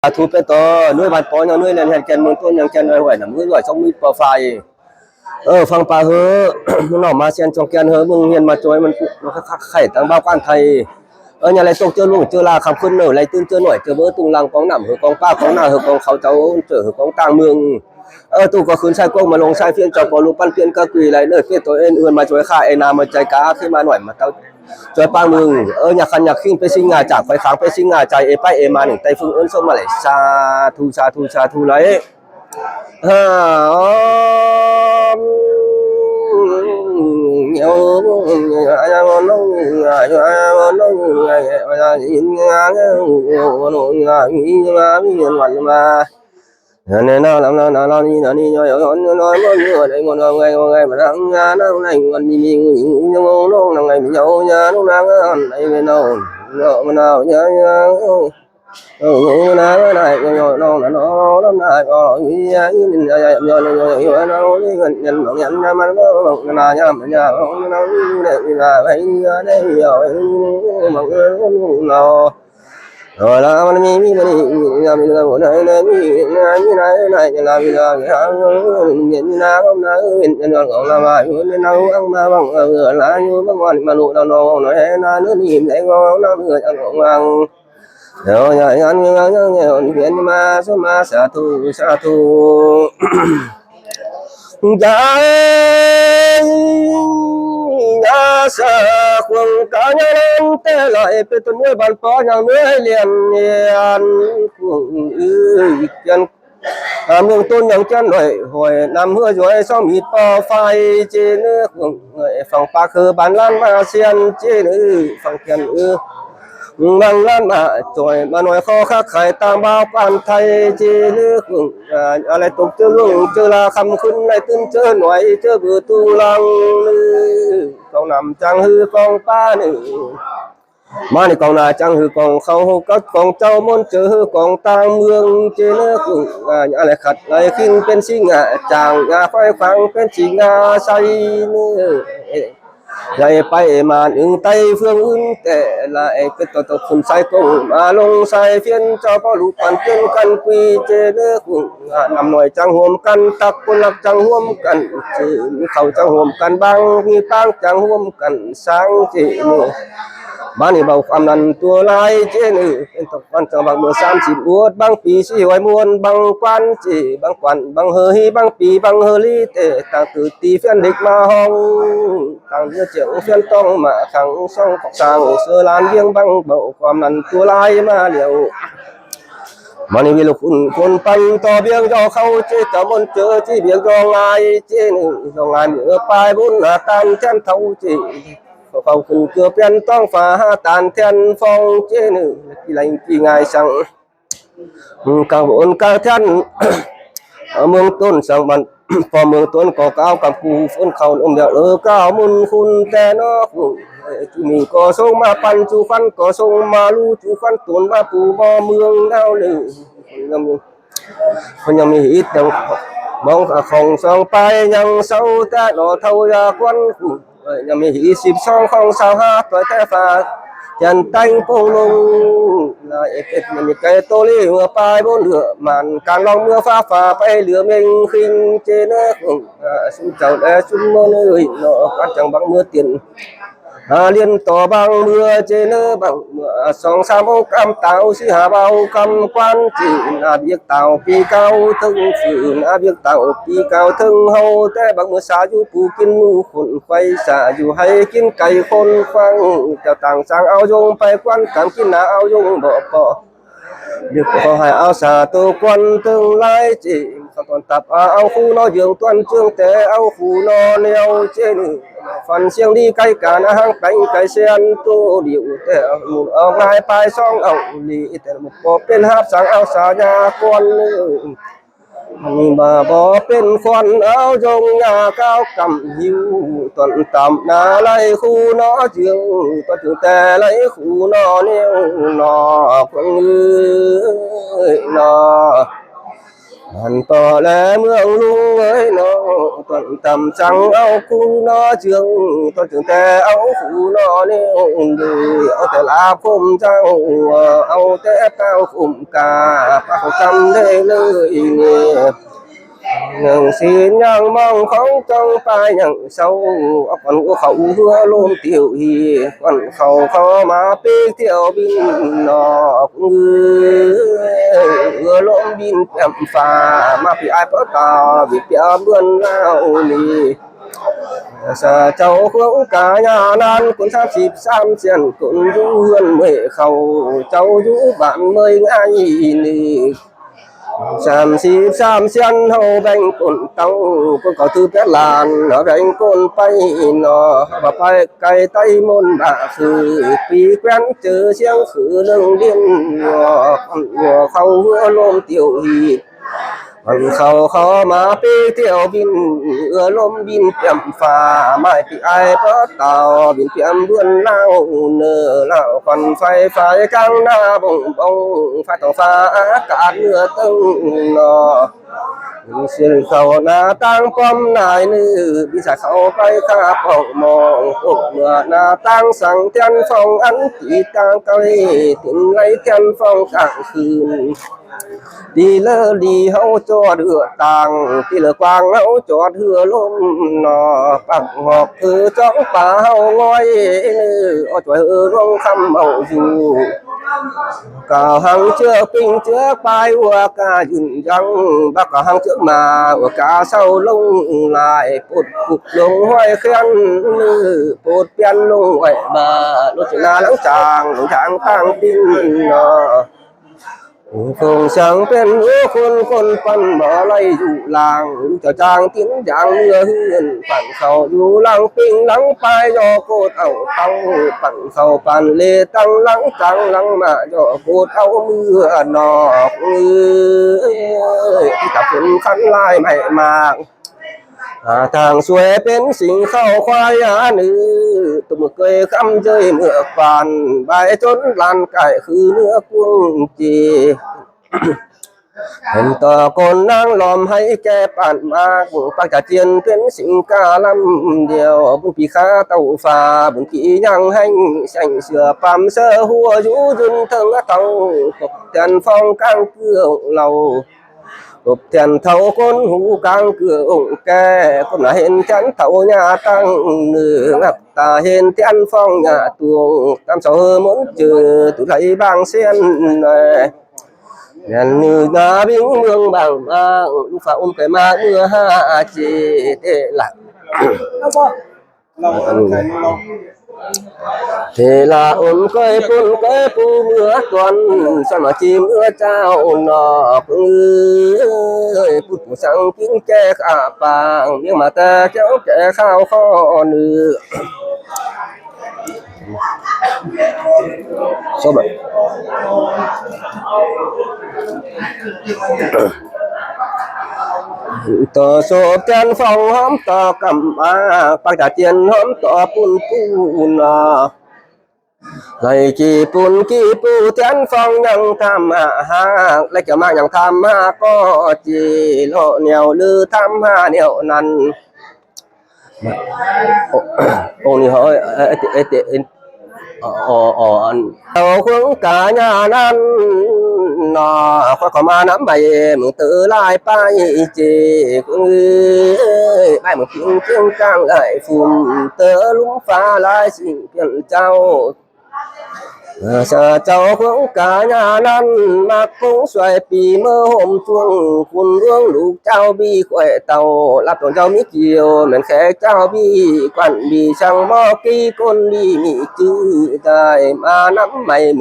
ສາທຸເປັນຕົ້ນ ໜ່ວຍບ້ານປໍ ຍັງໜ່ວຍແລນແຮດແກ່ນເມືອງຕົ້ນ ຍັງແກ່ນໄວໄວນຳເຮີ້ ຮ້ອຍສອງໝື່ນກວ່າຝ່າຍ. ເອີ ຟັງປາເຮີ້ ນ້ອງມາຊຽນ ຈອງແກ່ນເຮີ້ ເມືອງຮຽນມາຈອຍ ມັນໄຂ່ຕາງບ່າວການໄທ. ເອີ ຍາມໃດຕົກເຈີລຸງເຈີລາຄ່ຳຄືນເນີ ໄລ່ຕື່ນເຈີໜ້ອຍ ເຈີເບີຕຸງຫຼັງກອງນ້ຳ ເຮີ້ກອງປາກອງນາ ເຮີ້ກອງເຂົາເຈົ້າ ເຈີເຮີ້ກອງຕ່າງເມືອງ. ເອີ ຕູ້ກໍຂຶ້ນຊາຍກົງມາລົງຊາຍຟຽນ ເຈົ້າພໍ່ລູກປັນປ່ຽນກະກຸຍໄລ່ເນີ ເປັນໂຕເອັນເອື້ອນມາຈອຍຂ້າ ເອນາມາໃຈກາ ເຄມາໜ້ອຍມາເຕົ້າ ຈອຍປາງເມືອງ. ເອີ ຍາຄັນຍາຄີງເປັນສິງງາຈາກ ໄຟຂາງເປັນສິງງາໃຈ ເອປາຍເອມາໜຶ່ງ ໄຕ້ຝຶງເອີ້ນສົມມາໄຫຼ ສາທຸ ສາທຸ ສາທຸໄຫຼ. ເປັນຕົ້ນເມືອງບ້ານປໍ ຍັງເມືອງແລນແຮດແກ່ນ ເມືອງຕົ້ນຍັງແກ່ນນ້ອຍ ຫ້ອຍນ້ຳເຮືອຍ້ອຍ ສອງມີດປໍໄຟ ເຈເນີ ຝັ່ງປາກເຮີບ້ານລ້ານມາຊຽນ ເຈເນີ ຝັ່ງແກ່ນເອີ ບັງລ້ານມາຈອຍ ມາໜ້ອຍຂໍຄັກໄຂ່ຕາມບ່າວການໄທ ເຈເນີ ອາໄລຕົກເຈີລຸງເຈີລາຄ່ຳຄືນ ໄລ່ຕື່ນເຈີໜ້ອຍ ເຈີເບີຕຸງຫຼັງເນີ ກອງນ້ຳຈັງເຮີກອງປາເນີ ມາໃນກອງໜ້າຈັງເຮີກອງເຂົາ ກອງເຈົ້າມົນເຈີເຮີກອງຕ່າງເມືອງ ເຈເນີ ອາໄລຂັດໄລ່ຄິງເປັນສິງຫາຈາງ ຍາຄວາຍຂວາງເປັນສິງຫາໄຊເນີ ໄລ່ໄປມາໜຶ່ງໄຕ້ເຟືອງອື່ນແຕ່ລະ ເປັນຕົວຕົກຂຶ້ນສາຍກົງມາລົງສາຍຟຽນ ເຈົ້າພໍ່ລູກປັນເປັນກັນກຸຍ ເຈເນີ ນ້ຳນ້ອຍຈັງຮ່ວມກັນຕັກ ຄົນລັກຈັງຮ່ວມກັນເຈີ ເຂົ້າຈັງຮ່ວມກັນບັງ ມີປາງຈັງຮ່ວມກັນສັງ ເຈເນີ ບາດນີ້ເວົ້າຄວາມນັ້ນຕົວຫຼາຍ ເຈເນີ ເປັນຕົກວັນຈັງບັງເມື່ອສາມສິບອວດ ບັງປີສີ່ຮ້ອຍມວນ ບັງກວານເຈ ບັງກວານ ບັງເຮີຮີ ບັງປີ ບັງເຮີລີ ແຕ່ຕ່າງຕື່ນຕີແຟນເດັກມາຫ້ອງ ຕ່າງເຮືອຈຽງແຟນຕ້ອງມາຂັງ ສອງຂອກສາງເສືອລານວຽງບັງ ເວົ້າຄວາມນັ້ນຕົວຫຼາຍມາແລ້ວ. ມານີ້ວິລຸຄຸນຄົນປັນຕໍ່ວຽງຍໍເຂົ້າ ເຈຕະມົນເຈີຈີວຽງຍໍງ່າຍ ເຈເນີ ຍໍງ່າຍເມືອປາຍບຸນຫາຕານແທນເທົ່າ ເຈເຂົ້າຂຶ້ນເກືອແປນຕ້ອງຟ້າຫາຕານແທນຟອງ ເຈເນີ ກິໄລກິງ່າຍສັງ ກາງບົນກາງແທນ ເມືອງຕົ້ນສັງບັນ ພໍ່ເມືອງຕົ້ນກໍກ່າວກຳກູຝົນເຂົ້ານົມແລ້ວເອີ ກ່າວມຸນຄຸນແຕ່ນອກ ຈູມີກໍສົ່ງມາປັນ ຈູຟັນກໍສົ່ງມາລູ ຈູຟັນຕົນມາປູບໍ່ເມືອງແລ້ວເລີຍ ຍັງມີ ເພິ່ນຍັງມີອິດຍັງມອງຂອງສອງປາຍ ຍັງເຊົາແຕ່ໜໍ່ເຖົ້າຢາກວັນ ຍັງມີອີກສິບສອງຂອງຊາວຫາຕ່ອຍແຕ່ຟ້າ ຈັນແຕ່ງໂປ່ງລົງ ລາເອເປັດຍັງມີໄກ່ໂຕລີເມືອປາຍບົນເຮືອ ມານການລອງເມືອຟ້າ ຟ້າໄປເຫຼືອເມັງຄິງ ເຈເນີ ຊຸມເຈົ້າແລຊຸມໂມເນີຍ ນອກການຈັງບັງເມືອຕຽນ ຫາລຽນຕໍ່ບັງເມືອ ເຈເນີ ບັງເມືອສອງສາມອົງກຳຕາວ ສີ່ຫ້າເບົາກຳກວານ ຈີນອາບຽກ ຕາວປີເກົ່າເຖິງຟື້ນອາບຽກ ຕາວປີເກົ່າເຖິງເຮົາ ແຕ່ບັກມື້ສາຢູ່ປູກິນໝູຂົນ ໄຂສາຢູ່ໄຮ່ກິນໄກ່ຄົນຟັງ ເຈົ້າຕ່າງສາງເອົາຢົງໄປກວນກຳກິນນາເອົາຢົງບໍ່ພໍ ເດກຂໍໃຫ້ເອົາສາໂຕກວນເຖິງຫຼາຍຈີ ຄຳຕອນຕັບເອົາຄູນອເຢືອງຕວນເຈືອງ ແຕ່ເອົາຄູນອແນວເຈນ ຟັນສຽງດີໄກ່ການອາຫາງໄປໄກ່ແສນໂຕດຽວ ແຕ່ໝູນອອກນາຍປາຍສອງເອົາລີ ແຕ່ໝູບໍ່ເປັນຫາບສັງເອົາສາຍາກວນ ອັນນີ້ມາບໍ່ເປັນຄວັນເອົາຢົງຍາກາວກຳຫິວ ຕອນຕຳນາໄລຄູນອເຈືອງ ຕອນເຖິງແຕ່ໄລຄູນອແນວນອກເອີຍນອ ອັນຕໍ່ແລເມືອງລຸງເອີຍເນາະ ຕ້ອນຕ່ຳຈັ່ງເອົາຄູເນາະເຈືອງ ຕ້ອນຈຶ່ງແຕ່ເອົາຄູເນາະແນວເດີ ເອົາແຕ່ລາບຄົມເຈົ້າ ເອົາແຕ່ກ້າວຂົມກາ ປາກຂອງຈຳໄດ້ເລີຍນີ້ ໜຶ່ງສີນຍ່າງມອງຂອງຈອງປາຍຍັງເຊົາ ເອົາກ່ອນຫົວເຂົ້າເຮືອລົມຕິວຮີ ກ່ອນເຂົ້າເຂົ້າມາປີກຖ້ຽວບິນນອກ ເຮືອລົມບິນແປມຟ້າ ມາປີອາຍປະຕາ ວິດປຽມເຮືອນລາວນີ້ ສາເຈົ້າຂອງກາຍານານ ຄົນສາມສິບສາມແສນຄົນຢູ່ເຮືອນເມືອຍເຂົ້າ ເຈົ້າຢູ່ບ້ານເມືອຍງ່າຍນີ້ ສາມສິບສາມແສນເຮົາແບ່ງຄົນເຕົ້າ ຄົນເຂົ້າຖືແປດລ້ານ ເຮົາແບ່ງຄົນໄປເນາະ ເຮົາໄປໄກໄຕ້ມົນບາຄື ປີແຄວນເຈີຊຽງຄືເລື່ອງດິນເນາະ ເຂົ້າເຮືອລົມຕິວຮີ ມັນເຂົ້າເຂົ້າມາປີກຖ້ຽວບິນ ເຮືອລົມບິນປຽມຟ້າ ມາປີອາຍປະຕາວ ບິນປຽມເຮືອນລາວເນີ ລາວຄວັນໄຟໄຟກາງໜ້າບົງບົງ ຟ້າທ້ອງຟ້າອາກາດເໜືອເທິງເນາະ ເຊັ່ນເຂົ້າໜ້າຕ່າງປ້ອມນາຍເນີ ບິນສາຍເຂົ້າໄປຄາປ້ອງມອງ ຕົກເມື່ອໜ້າຕ່າງສັງແທ່ນຟອງອັນຕີຕ່າງໄກ ຕິນໄຫຼແທ່ນຟອງກາງຄືນ ດີເລີດີເຮົາຈອດເຮືອຕ່າງ ດີເລີກວ້າງເຮົາຈອດເຮືອລົມເນາະ ປັກຫອກຄືຈ້ອງປາເຮົາງອຍເນີ ເອົາຈອຍເຮືອລວງຄຳເອົາຢູ່ ກາຫັງເຈືອກປິງເຈືອກປາຍ ຫົວກາຢືນຢັງ ບັກກາຫັງເຈືອກມາ ຫົວກາເຊົາລົງລາຍ ປົດປຸກລົງຫ້ອຍແຄນ ປົດປ່ຽນລົງໄວ້ບາ ລົດເສນາຫຼັງຈາງ ລົງທາງທາງດິນເນາະ ຄົງສັງເປັນຫົວຄົນ ຄົນປັ່ນບໍ່ໄຫຼຢູ່ລ່າງ ລູກເຈົ້າຈ້າງຕິນຢາງເມືອເຮືອນ ປັ່ນເຂົ້າຢູ່ຫຼັງປິງຫຼັງປາຍ ຍໍໂກດເອົາເຕົາ ປັ່ນເຂົ້າປັ່ນເລຕັ້ງຫຼັງຈັງຫຼັງມາ ຍໍໂກດເອົາເມືອນອກເອີຍ ທີ່ຕາເປັນຄັນລາຍໄມ້ໝາກ ຫາທາງຊ່ວຍເປັນສິ່ງເຂົ້າຄວາຍອານື ຕຸມເກີຍຄຳເຈີຍເມືອກວານ ບາຍຈົນລານກາຍຄືເນື້ອກຸງເຈ ເຫັນຕໍ່ກົນນາງລ້ອມໃຫ້ແກ່ປານມາກ ປາກຈາຈຽນເປັນສິ່ງກາລຳດຽວ ບຸນປີຂາເຕົ້າຟ້າ ບຸນປີຍັງໃຫ້ແສງເສືອປາມເສືອຫົວຢູ່ຢືນເທິງເຕົາ ທົດແທນຟອງກາງເກືອເຫຼົ່າ ທົດແທນເຖົ້າຄົນຫູກາງເກືອອົງແກ່ ກົ້ມໜ້າເຫັນແທນເຖົ້າຍ່າຕັ້ງເໜືອ ຮັບຕາເຫັນແທນຟອງຍ່າຕົວງ ຕາມເສົາເຫີມົນເຈີ ຕຸໄລບາງແສນແລ ແມ່ນໜືອໜ້າວິງເມືອງບາງບາງ ລູກຟ້າອົມໄກ່ມາເມືອຫາເຈເຕລະ ເທລາອົມເຄີຍປຸ້ນເຄີຍປູເມືອກ່ອນ ສະມາຈີເມືອເຈົ້ານອກເອີຍ ປຸ້ນປູສັງກິນແກ່ຂ້າປາງ ວຽງມາແຕ່ແກ້ວແກ່ຂ້າວຂໍເນື້ອ ສອບ ຕໍ່ສົບແທນຟອງຫອມຕໍ່ກຳມາ ປາກຈາຈຽນຫອມຕໍ່ປຸ້ນປູນາ ໄລກີ່ປຸ້ນກີ່ປູແທນຟອງຍັງທຳຫາຫາກ ໄລກຽວມາກຍັງທຳຫາກໍຈີ ເລາະແນວລືທຳຫາແນວນັ້ນ ໂອ ໂອນີ້ເຮົາ ເອີ ເອີ ເອີ ເອີ ເອີ ອໍ ອໍ ອັນ ເອົາຄົງກາຍານັ້ນນະ ຂ້ອຍກໍມານຳໃບເມືອງເຕີຫຼາຍໄປເຈ ເອີຍ ໃບເມືອງພິງຈຽງກາງຫຼາຍຟຸ່ມ ເຕີລຸ່ມຟ້າຫຼາຍສິ່ງເປັນເຈົ້າ ເອີ ຊາເຈົ້າຄົງກາຍານັ້ນ ມັກຄົງຊ່ວຍປີເມືອໂຮມຊ່ວງ ຄຸນຫຼວງລູກເຈົ້າບີຂ້ອຍເຕົ້າ ລັບຕົນເຈົ້າມີກ່ຽວ ແມ່ນແຂກເຈົ້າບີ ກວັນບີ ຊ່າງໝໍກີ ຄົນດີມີຈື່ ໄດ້ມານຳໃໝ່